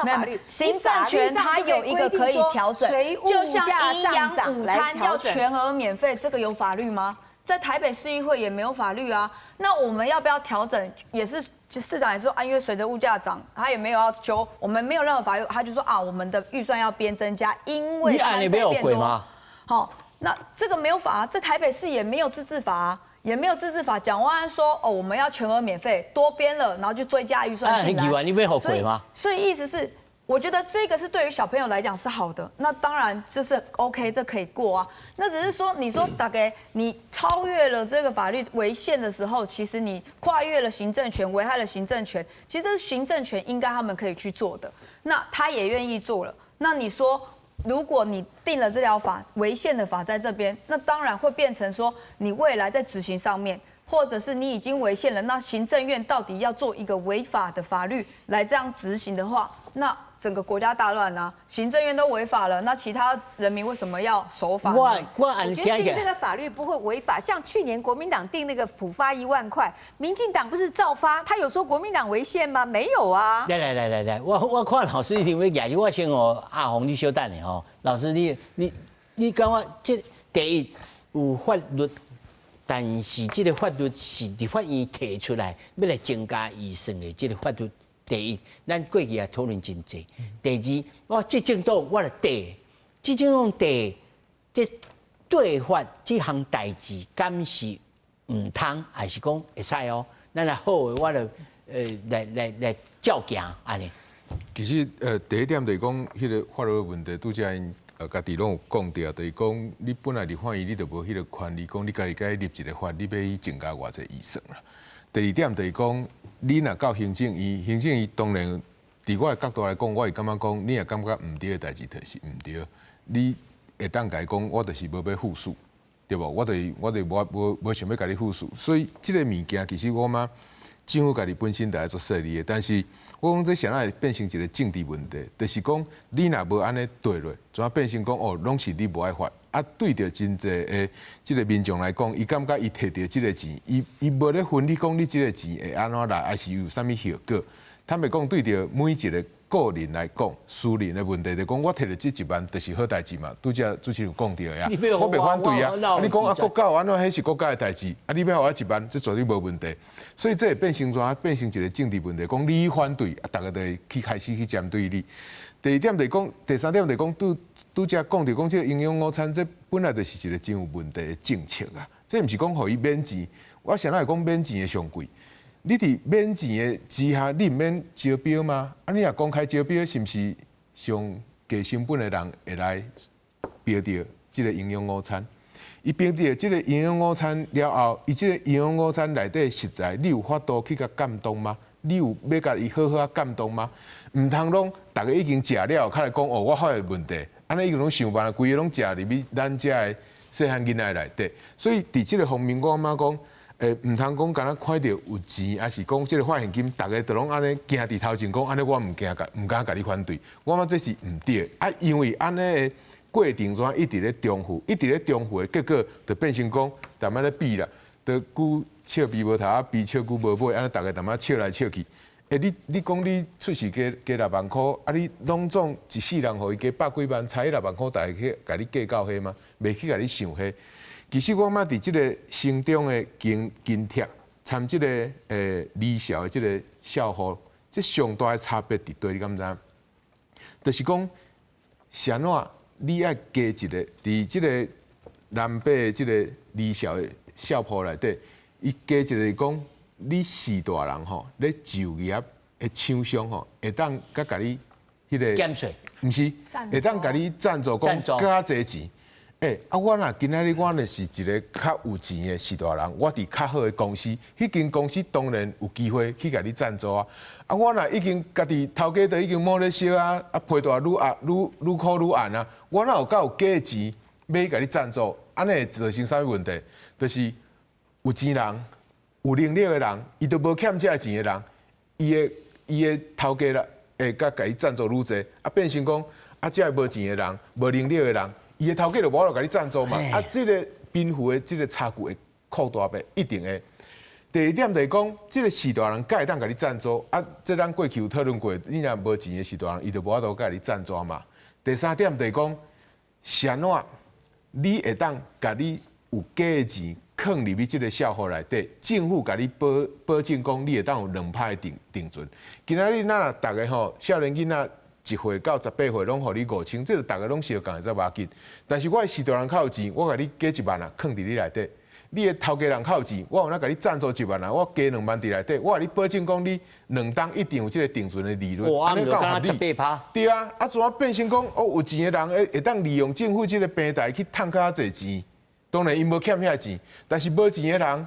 行政權它有一個可以調整，就像營養午餐要全額免費，這個有法律嗎？在台北市議會也沒有法律啊。那我們要不要調整？也是。市長也說啊，因為隨着物價漲，他也沒有要求，我們沒有任何法律，他就說啊，我們的預算要編增加，因為餐費變多。好，那這個沒有法啊，在台北市也沒有自治法啊，也沒有自治法。蔣萬安說哦，我們要全額免費，多編了，然後就追加預算進來。你沒有鬼嗎？所以意思是，我覺得這個是對於小朋友來講是好的。那當然這是 OK，這可以過啊。那只是說，你說大概你超越了這個法律違憲的時候，其實你跨越了行政權，危害了行政權。其實這是行政權應該他們可以去做的。那他也願意做了。那你說，如果你定了這條法違憲的法在這邊，那當然會變成說，你未來在執行上面，或者是你已經違憲了，那行政院到底要做一個違法的法律來這樣執行的話，那整個國家大亂啊！行政院都違法了，那其他人民為什麼要守法？我覺得定這個法律不會違法。像去年國民黨定那個普發1萬塊，民進黨不是照發？他有說國民黨違憲嗎？沒有啊。來來來來來，我看老師一定會舉，我先予阿紅你稍等下吼。老師你感覺這第一有法律，但是這個法律是立法院提出來欲來增加預算的這個法律。第一，咱過去也討論真濟。第二，我這政黨我來綴，這種綴，這對法這項代誌，敢是毋通，還是講會使哦？咱來好的，我就來照行按呢。其實第一點就是講，彼個法律問題，拄才𪜶家己攏有講著，就是講你本來立法院你就無彼個權利，講你家己該立一個法，你欲去增加偌濟預算啦。第二點就是講，你若到行政院，行政院當然，佇我的角度來講，我會感覺講，你若感覺毋對的代誌，就是毋對。你會當共伊講，我就是無欲赴署，對無？我就是無想欲共你赴署。所以這個物件其實我感覺政府家己本身就愛做細膩的，但是我講這啥會變成一個政治問題，就是講你若無按呢對落，怎啊變成講哦，攏是你無愛發。啊，對著真濟的這個民眾來講，伊感覺伊提著這個錢，伊無咧分你講你這個錢會按怎來，還是有啥物後果？坦白講，對著每一個個人來講，私人的問題就講，我提著這1萬就是好代誌嘛。拄才主持人有講著的啊，我袂反對啊。啊，你講啊，國家有按怎，彼是國家的代誌。啊，你欲予我1萬，這絕對無問題。所以這會變成怎？變成一個政治問題，講你反對，啊，逐家就會去開始去針對你。第二點就是講，第三點就是講，拄才講著講這個營養午餐，這本來就是一個真有問題的政策啊。這毋是講予伊免錢，我啥會講免錢的上貴？你佇免錢的之下，你毋免招標嗎？啊，你若公開招標，是毋是上低成本的人會來標著這個營養午餐？伊標著這個營養午餐了後，伊這個營養午餐內底食材，你有法度去共監督嗎？你有欲共伊好好仔監督嗎？毋通攏逐家已經食了，較來講哦，我發現問題，按呢已經攏想辦法，規个攏食入去咱遮的細漢囡仔內底。所以佇這個方面，我感覺講。毋通講敢若看著有錢，抑是講這个發現金，逐家都攏按呢行佇頭前講，按呢我毋驚共，毋敢共你反對。我感覺這是毋對的。啊，因為按呢的過程怎一直咧重複，一直咧重複的結果，就變成講踮仔咧比啦，就久笑鼻無頭，啊比笑久無尾，按呢逐家踮仔笑來笑去。欸，你講你出世加加六萬箍，啊你攏總一世人予伊加百幾萬，差彼六萬箍，逐家去共你計較彼嗎？袂去共你想彼。其實我感覺佇這个成長的津貼，參這个離校的這个校戶，這上大的差別佇佗，你敢知？就是講，是按怎你愛加一个佇這个南北的這个離校的校戶內底，伊加一个講，你序大人吼咧就業的廠商吼，會當閣共你彼个減稅，毋是，會當共你贊助講加濟錢。欸，啊，我若今仔日我若是一个較有錢的序大人，我佇較好的公司，彼間公司當然有機會去共你贊助啊。啊，我若已經家己頭家都已經無咧燒啊，啊皮帶愈壓愈愈箍愈硬啊，我哪有夠有假錢欲共你贊助？按呢會造成啥物問題？就是有錢人、有能力的人，伊都無欠這个錢的人，伊的頭家啦，會閣共伊贊助愈濟，啊變成講啊，這个無錢的人、無能力的人。伊的頭家就無法度共你贊助嘛，啊，這个貧富的這个差距會擴大袂？一定會。第二點就是講，這个序大人敢會當共你贊助，啊，這咱過去有討論過，你若無錢的序大人，伊就無法度共你贊助嘛。第三點就是講，是按怎你會當共你有假的錢囥入去這个校戶內底，政府共你保證講，你會當有2%的定存。今仔日咱若逐个吼，少年囡仔。1歲到18歲攏予你5000，這个逐个攏相仝才無要緊。但是我的序大人較有錢，我共你加1萬啊，囥佇你內底。你的頭家人較有錢，我有哪共你贊助一萬啊，我加2萬佇內底，我共你保證講，你兩冬一定有這个定存的利潤。哇，按呢敢若18%。對啊，啊怎啊變成講哦，有錢的人會當利用政府這个平台去趁較濟錢，當然伊無欠遐錢，但是無錢的人，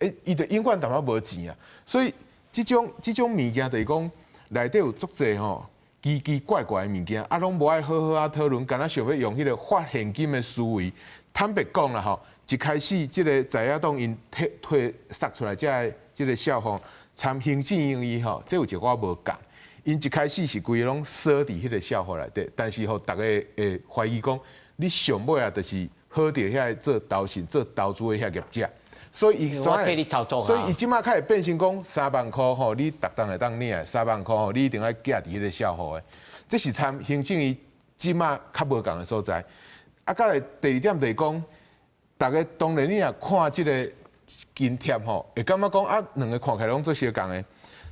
欸，伊就永遠淡薄無錢啊。所以這種物件就是講內底有足濟吼。奇奇怪怪的物件，啊，攏無愛好好仔討論，敢若想欲用彼个發現金的思維。坦白講啦吼，一開始這个在野黨𪜶推推殺出來這个這个校方參行政院伊吼，這有一寡無仝。𪜶一開始是規个攏鎖佇彼个校戶內底，但是予逐家會懷疑講，你上尾啊，就是好著遐个做投信、做投資的遐業者。所以伊所以伊這馬開始變成講3萬箍吼，你逐冬會當領，3萬箍吼，你一定愛寄佇彼个校戶的。這是參行政院這馬較無仝的所在。啊，再來第二點就是講，逐家當然你若看這个津貼吼，會感覺講啊，兩个看起來攏足相仝的。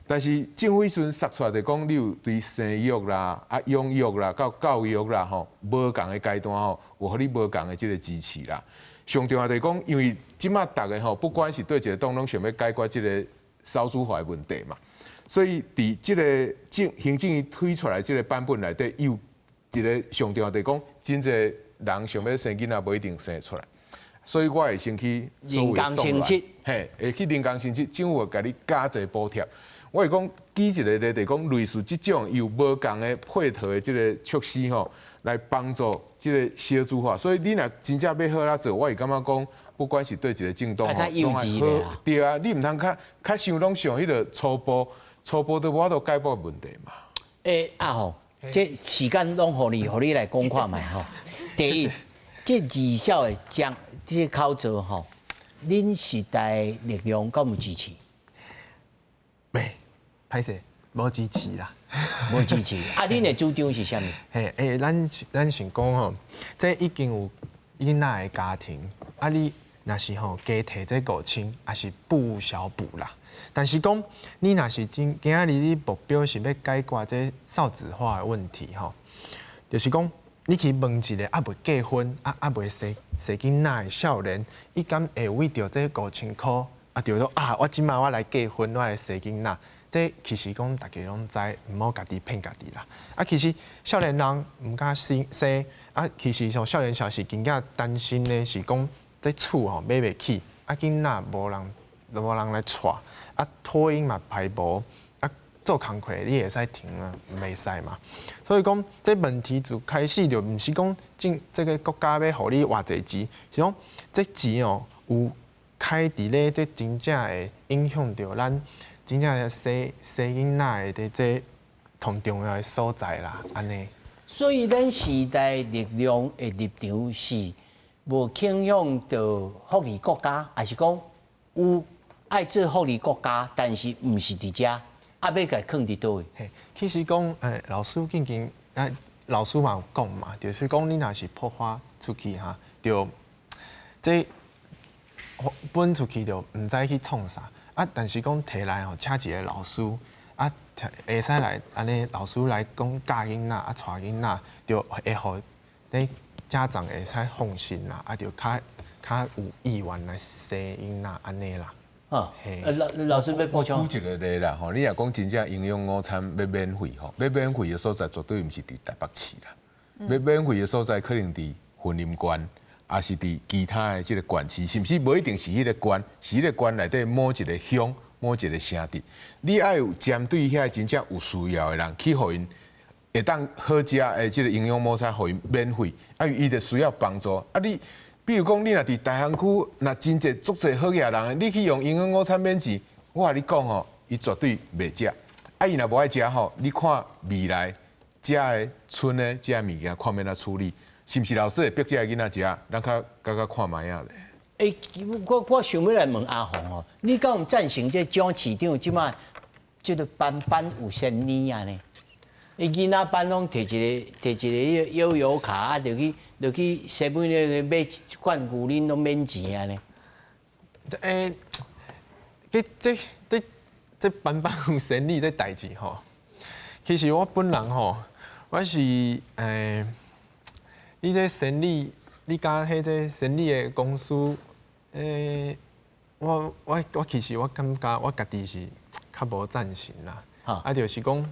但是政府彼陣殺出來就講，你有對生育啦、啊養育啦、到教育啦吼，無仝的階段吼，有予你無仝的這个支持啦。上重要就是講，因為這馬逐家吼，不管是佗一个黨，攏想欲解決這个少子化的問題嘛，所以佇這个政行政院推出來這个版本內底，有一个上重要就是講，真濟人想欲生囡仔，無一定生會出來，所以我會先去人工生殖，嘿，會去人工生殖，政府會共你加濟補貼。我會講舉一个例，就是講類似這種有無仝的配套的這个措施吼，來幫助這个少子化。所以你若真正欲好仔做，我會感覺講，不管是佗一个政黨吼，攏愛好。對啊，你毋通較較想攏想彼个初步，初步都無法度解決問題嘛。欸，阿虎，這時間攏予你，予你來講看覓吼。第一，這二小的將這個口座吼，恁時代力量敢有支持？袂，歹勢，無支持啦，無支持。啊，恁的主張是啥物？嘿，欸，咱想講吼，這已經有囡仔的家庭，啊，你若是吼加提這5000，也是不無小補啦。但是講，你若是真今仔日你目標是欲解決這少子化的問題吼，就是講你去問一个猶未結婚啊，猶未生生囡仔的少年，伊敢會為著這5000箍啊，就講啊，我這馬我來結婚，我來生囡仔。這其實講大家攏知，毋好家己騙家己啦。啊，其實少年人毋敢生生，啊，其實像少年時是真正擔心的是講這厝吼買袂起，啊囡仔無人來帶，啊托嬰嘛排無，啊做工課你會使停啊，袂使嘛。所以講這問題就開始就毋是講政這个國家欲予你偌濟錢，是講這錢哦有開佇咧這真正會影響著咱真正生生囡仔的這同重要的所在啦，按呢。所以咱時代力量的立場是無傾向著福利國家，抑是講有愛做福利國家，但是毋是佇遮，啊欲共囥佇佗位？嘿，其實講，老師進前，老師嘛有講嘛，就是講你若是普發出去哈，就這分出去就毋知去創啥，啊，但是講提來吼，請一個老師，啊，會使來按呢，老師來講教囡仔，啊，帶囡仔，就會予咧家長會使放心啦，啊，就較較有意願來生囡仔按呢啦。啊，老老師欲補充。舉一個例啦，吼，你若講真正營養午餐欲免費吼，欲免費的所在絕對毋是佇台北市啦，欲免費的所在可能佇雲林縣，抑是佇其他的這個縣市，甚至無一定是彼個縣，是彼個縣內底某一個鄉、某一個城鎮。你愛有針對遐真正有需要的人去予𪜶會當好食的這個營養午餐，予𪜶免費，啊，伊就需要幫助。啊，你比如講，你若佇大漢區，若真濟足濟好額人，你去用營養午餐免錢，我共你講吼，伊絕對袂食。啊，伊若無愛食吼，你看未來遮的賰的遮物件，看欲按怎處理？是毋是老師會逼這个囡仔食？咱較閣較看覓仔咧。欸，我我想欲來問阿紅哦，你敢有贊成這蔣市長這擺這個班班有仙奶按呢？伊囡仔班攏提一個提一個悠遊卡，啊，就去就去 seven 咧買一罐牛奶攏免錢按呢。欸，這這這這班班有仙奶這代誌吼，其實我本人吼，我是欸，你這仙奶，你佮彼這仙奶的公司，欸，我我我其實我感覺我家己是較無贊成啦。啊，就是講。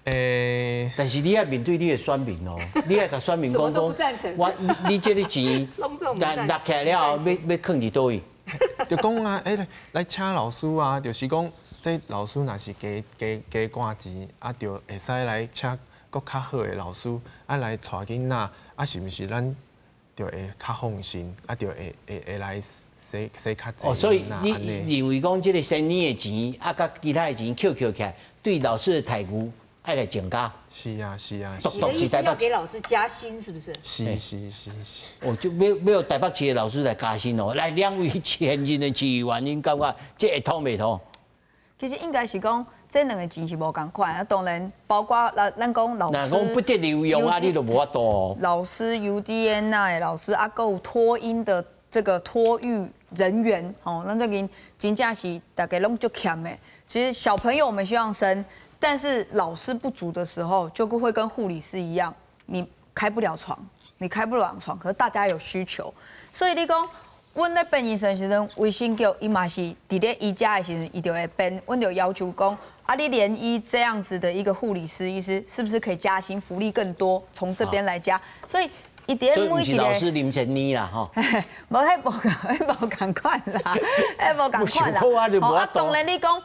欸，但是你愛面對你的選民哦，你愛共選民講講，我你你這個錢，摞摞起來了後，欲欲囥佇佗位？就講啊，欸，來請老師啊，就是講，這老師若是加加加掛錢，啊，就會使來請閣較好的老師，啊，來帶囡仔，啊，是毋是咱就會較放心，啊，就會會會來生生較濟。哦，所以你認為講這個仙奶的錢，啊，佮其他的錢抾抾起來，對老師的待遇愛來增加。是啊，是啊。你的意思要給老師加薪，是不是？是是是是。哦，就欲欲予台北市的老師來加薪哦。來，兩位前任的市議員，恁感覺這會通袂通？其實應該是講，這兩个錢是無仝款啊。當然，包括咱咱講老師，若講不得利用啊，你就無法度哦。老師 UDN 的老師啊，閣有托嬰的這個托育人員，吼，咱最近真正是大家攏足欠的。其實小朋友我們希望生。但是老師不足的時候，就會跟護理師一樣，你開不了床，你開不了床，可是大家有需求，所以你講，阮咧編預算的時陣，衛生局伊嘛是佇咧伊遮的時陣，伊就會編，阮就要求講，啊，你連醫這樣子的一個護理師醫師，是不是可以加薪，福利更多，從這邊來加？所以伊佇咧每一個老師啉仙奶啦，吼，無彼無彼無仝款啦，彼無仝款啦，啊，當然你講。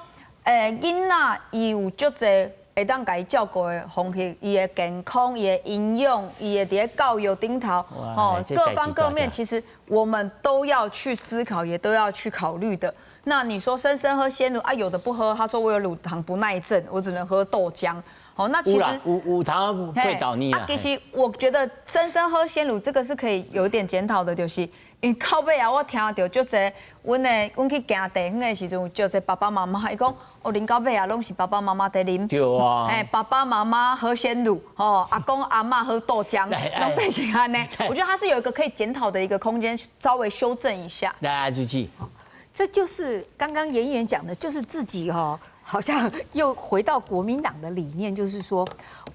欸，囡仔伊有足濟會當共伊照顧的方式，伊的健康、伊的營養、伊的佇咧教育頂頭，吼，各方各面，其實我們都要去思考，也都要去考慮的。那你說生生喝鮮乳啊，有的不喝，他說我有乳糖不耐症，我只能喝豆漿。好，那其實有有糖會倒膩啊。其實我覺得生生喝鮮乳這個是可以有一點檢討的，就是因為到尾啊，我聽著足濟，阮的阮去行地方的時陣，有足濟爸爸媽媽，伊講哦，啉到尾啊，攏是爸爸媽媽佇啉。對啊。欸，爸爸媽媽喝鮮乳，吼，阿公阿嬤喝豆漿，攏變成按呢。我覺得它是有一個可以檢討的一個空間，稍微修正一下。來，阿主席，這就是剛剛嚴議員講的，就是自己哈，好像又回到國民黨的理念，就是說，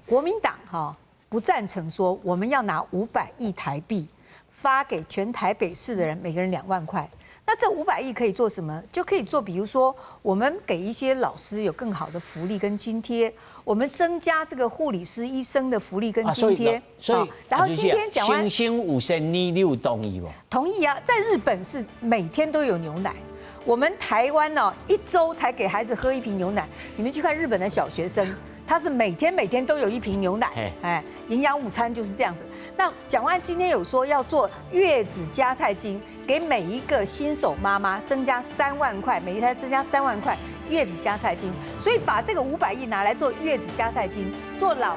國民黨哈不贊成說我們要拿500億台幣發給全台北市的人，每個人2萬塊。那這五百億可以做什麼？就可以做，比如說我們給一些老師有更好的福利跟津貼，我們增加這個護理師、醫生的福利跟津貼。所以，然後今天講完，生生有仙奶，你有同意無？同意啊，在日本是每天都有牛奶。我們台灣呢，一周才給孩子喝一瓶牛奶。你們去看日本的小學生，它是每天每天都有一瓶牛奶，哎，營養午餐就是這樣子。那蔣萬安今天有說要做月子加菜金，給每一個新手媽媽增加三萬塊，每一胎增加三萬塊月子加菜金，所以把這個500億拿來做月子加菜金，做老師。